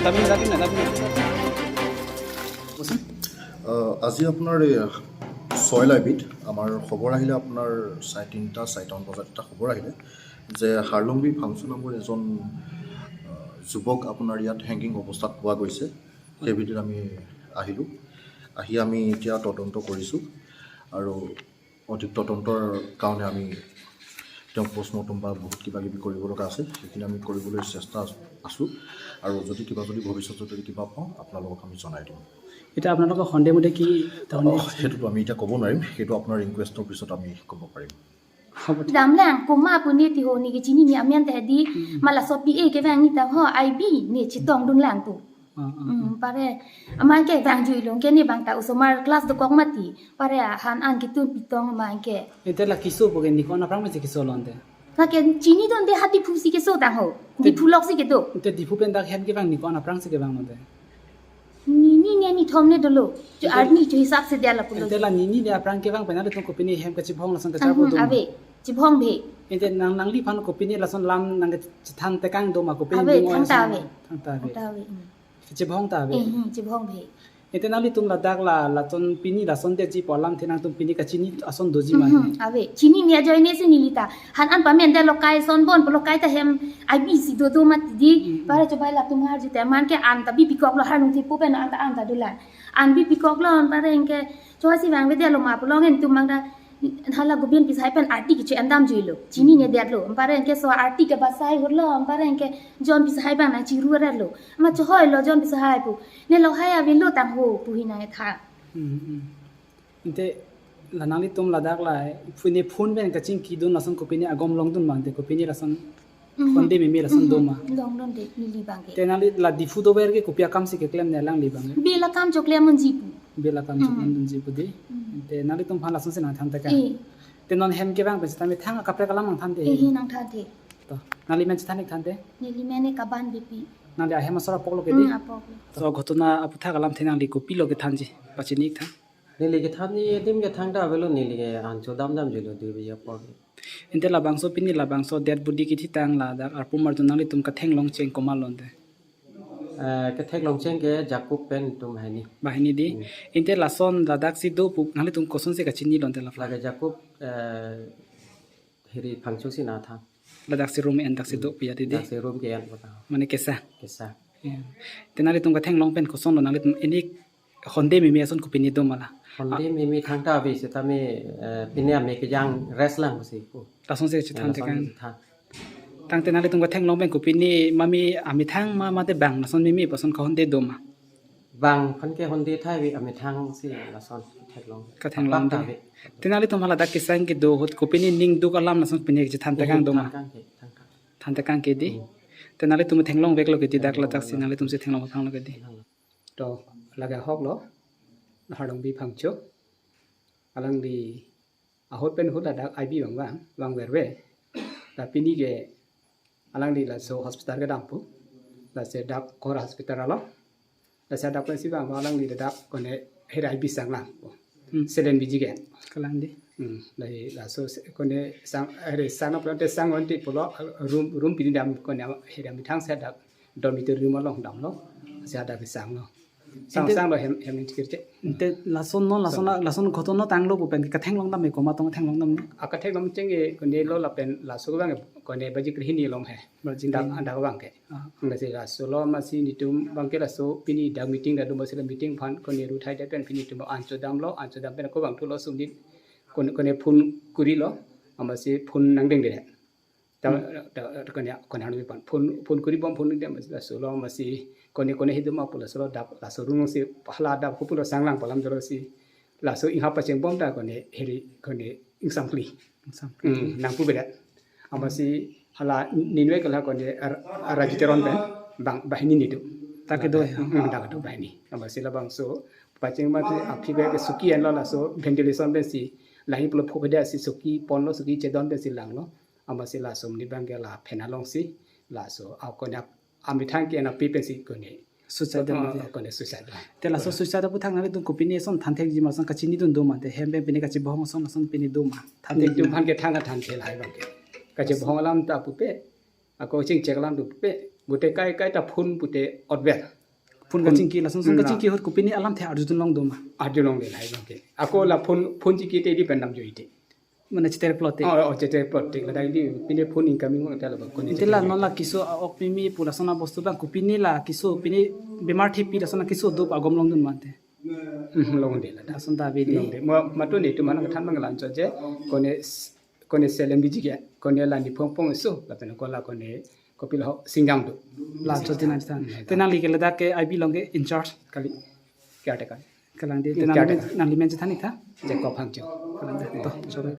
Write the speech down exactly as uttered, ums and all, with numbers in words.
আহ, আজি আপোনাৰ এই ছয় লাইবিত আমাৰ খবৰ আহিলে, আপোনাৰ চাৰে তিনিটা, চাৰিটামান বজাত এটা খবৰ আহিলে যে হাৰলুংবি ফাংচু নামৰ এজন, আহ, যুৱক আপোনাৰ ইয়াত হেংগিং অৱস্থাত পোৱা গৈছে। সেই ভিত্তিত আমি আহিলোঁ। আহি আমি এতিয়া তদন্ত কৰিছোঁ আৰু অধিক তদন্তৰ কাৰণে আমি তেওঁক পষ্টমৰ্টম বা বহুত কিবা কিবি কৰিব লগা আছে, সেইখিনি আমি কৰিবলৈ চেষ্টা আছোঁ। আৰু যদি কিবা, যদি ভৱিষ্যতে যদি কিবা পাওঁ, আপোনালোকক আমি জনাই দিম। এতিয়া আপোনালোকৰ সন্দেহ মতে কি ধৰণে? অ, সেইটোতো আমি এতিয়া ক'ব নোৱাৰিম, সেইটো আপোনাৰ ইনকুৱেষ্টৰ পিছত আমি ক'ব পাৰিম। হ'ব। Damlang koma pu ne ti ho, ne ke chini ne amen ta di. Hmm. Ma laso P A kevang ni ta ho, I B ne chetongdun lang pu. Ah, ah, Hmm, ah. Pare, aman ke vangjuilo, ke ne bang ta osomar class dokok mati. Pare, han an ketun pitong aman ke. Ente la keso pu ke ne ko-an aphrang mesi keso lo ante? La ke chinidunde, ha Diphu si keso tang ho. Te- Diphu lok si kedo. Ente Diphu pen dak hem kevang ne ko-an aphrang si kevang lo ante? Nini ne nithom ne dolo. Jo Ante- arni jo hisap si dia lapulo. Ante la nini ne aphrang kevang pen nanglitum kopine hem kachibhong lason kachar Hmm, pu hmm, dum? Ave. Chibhong bhe. Ante nang, nangliphan kopine lason lam nangkachethan tekang do ma, kopine Ave, ding thang ta oi ave. Thang ta ave. Thang ta ave. Hmm. Chibhong ta ave. Eh, hmm, chibhong bhe. Ante nanglitum ladak la, lason pini lason detji pu alamthe nangtum pini kachini ason doji ma? Hmm, hmm, ave. Chini ne ajoine si neli ta. Han an pamendetlo, kai son bon pulo, kai ta hem I B si dodo mati di. Hmm, hmm. Pare chobai latum arju te, aman ke an ta bipikoklo, harlung thipu pen an ta, an ta dolang. An bipikoklo, an pare anke choi si vangvedetlo ma pulo, ngen tum bang ta hala Gobind Pisahai pen arti keche-endamjuilo. Chini Hmm. ne detlo. An pare anke so arti ke basai hurlo, an pare anke John Pisahai bang nangchiru-etlo. Ma chohoilo John Pisahai pu. Ne lo hai avelo tang ho pu hi nangtha. Hmm, hmm. Ante la nanglitum ladak la, phone, phone pen kachingkidun lason kopine agom longdun ma ante, kopine lason Hmm. Hande meme lason Hmm. do ma? Longdunde, neli bang ke. Te nangli la Diphu dover ke kopi akam si keklem ne alangli bang ke? Bel akam choklem unji pu. Bel akam Hmm. choklem unji pu di. Hmm. Te nanglitum aphan lason si nangthan tekang. Eh. Te non hem kevang pen seta methang akaprek alam nangthan te. Eh, hi nangthan te. To, nangli men chethan ik than te? Neli men ke Kaban Beypi. Nangli ahem asor apok lo ke di? Hmm, apok lo. To, ghotona aputhak alamthe nangli kopilo kethanji, pachini ik tha. Neli kethan ni adim ke thangta avelo, neli ke an chodamdamjuilo dui baje apor. Ante labangso pini labangso dead body kethitang ladak arpum arjun nanglitum katheklong cheng komat lo ante? Eh, katheklong cheng ke Jacob pen atum banghini. Banghini di. Hmm. Ante lason ladak si do pu nanglitum kosonsi kachini lo ante la? Lake Jacob, eh, hiri Phangcho si nangthan. Ladak si room en dak si Hmm. do pu ya di di. Dak si room ke-en pu ta. Mane kesa. Kesa. Ya. Te nanglitum katheklong pen koson lo nanglitum ini honde mimi ason kopine do ma la? Honde Ah. mimi thangta ave seta me, eh, pine ame kejang rest lang pusi pu. Lason si chethan Eh, lason tekang. si chethan. Tangte nanglitum katheklong pen kopine mami amethang ma mate bang lason mimi pu ason kahonde do ma? Bang aphan ke honde thai ave, amethang si lason theklong. Katheklong Abang di. ta ave. Te nanglitum hala dak kesang kedo ahut kopine ning duk alam lason pine chethan tekang do ma? Thangkang ke, thangkang. Than tekang ke di. Hmm. Te nanglitum theklongveklo ke di dak ladak si Theklongveklo. nanglitum si theklong aphan lo ke di. Hmm. To, lake ahok lo, Harlongbi Phangcho. Alangli ahut pen ahut ladak I B vang vang, vang verve. La pini ke alangli laso hospital kedam pu. Lasi dak Kohora hospital along. Lasi dak pensi vang alangli ladak kone hera I B sang lang pu. Hmm. Selen biji ke. Kalang di. Hmm, lasi laso se-, kone sang, hera sang na pulote sang onti pulo, room, room pini dam kone hera methang si dak dormitory room along damlo. Si dak sang lo. Sang Ante sang lo hem, hem ni chikir che. Ante lason non, lason Sang. la, lason ghotona tanglo pu pen katheklong dam me, komat tong theklong dam ne? Akatheklong cheng ke kone lo lapen laso vang kone baji krehini along he. Baji Dak, krehini. dak vang ke. Ah. Lasi laso lo masi nitum bang ke laso pini dak meeting dak do masi la meeting aphan kone ru thai det pen pini tum an chodamlo, an chodam pen ako vang thulo sumdin kone, kone phone kurilo, amasi phone nangdengde. Ta, Hmm. ta, ta, kone, kone hanu pan. Phone, phone kuri bom phone dia mas, laso lo masi, kone, kone hidu ma pu laso lo dak, laso room si, hala dak ko pulo sang lang pu alam dolo si. Laso ingha pacheng bom ta kone, heri, kone, ingsam kli. Ingsam kli. Hmm, nangpu bedat. Amasi, hala ninwe kala kone, ar, ar Raji Teron pen, bang, banghini nidu. Ta kedo ya? Hmm, ta kedo banghini. Amasi labangso, pacheng mati, aphi be ke suki enlo laso, ventilation pensi, lahi pulo phu beda si suki, ponlo suki, chedon pensi langlo. Amasi laso ni bang ke la phen along si, laso, a kone amethang ke na pi pensi kone. Suicide Ah, dam ke. kone suicide dam. Te laso suicide aputhak nanglitum kopine ason than thekji ma, ason kachinidun do ma, te hem pen pine kachibhong ason, ason pine do ma? Than thekji Nitum ma? aphan ke thang than thek lahai bang ke. Kachibhong alam ta pupe. Ako chingchek alam dope. Pute kai kai ta phone pute otver. Phone Phone. Kachingki, lason son Hmm, kachingki ahut kopine alamthe arjudun longdun ma? Arjulong de lahai longke. Ako la phone phone chingki te di pen damjoi te. Mane cheter plot te. Oh, oh, cheter plot te. Ladak di pine phone incoming mo ta la ba kone. Inte la non la keso a-ok meme pu lason abostu abang kopine la keso pine bemar thepi lason keso do agom longdun ma te. Hmm, longde la. Lason ta ave di. Longde. Mo matuni tu mana than mang lanchot je. Kone s- kone selem biji ke. Kone la ni phong phong so. Lapen kola kone kopilo singjang do. Lanchot di nang than. Te nangli ke ladak ke I B along ke in charge. Kali. Caretaker. Kalang di. Hmm, Te nangli caretaker. men- nangli men chethan ik tha. Jacob Phangcho. Kalang di. To, sorry.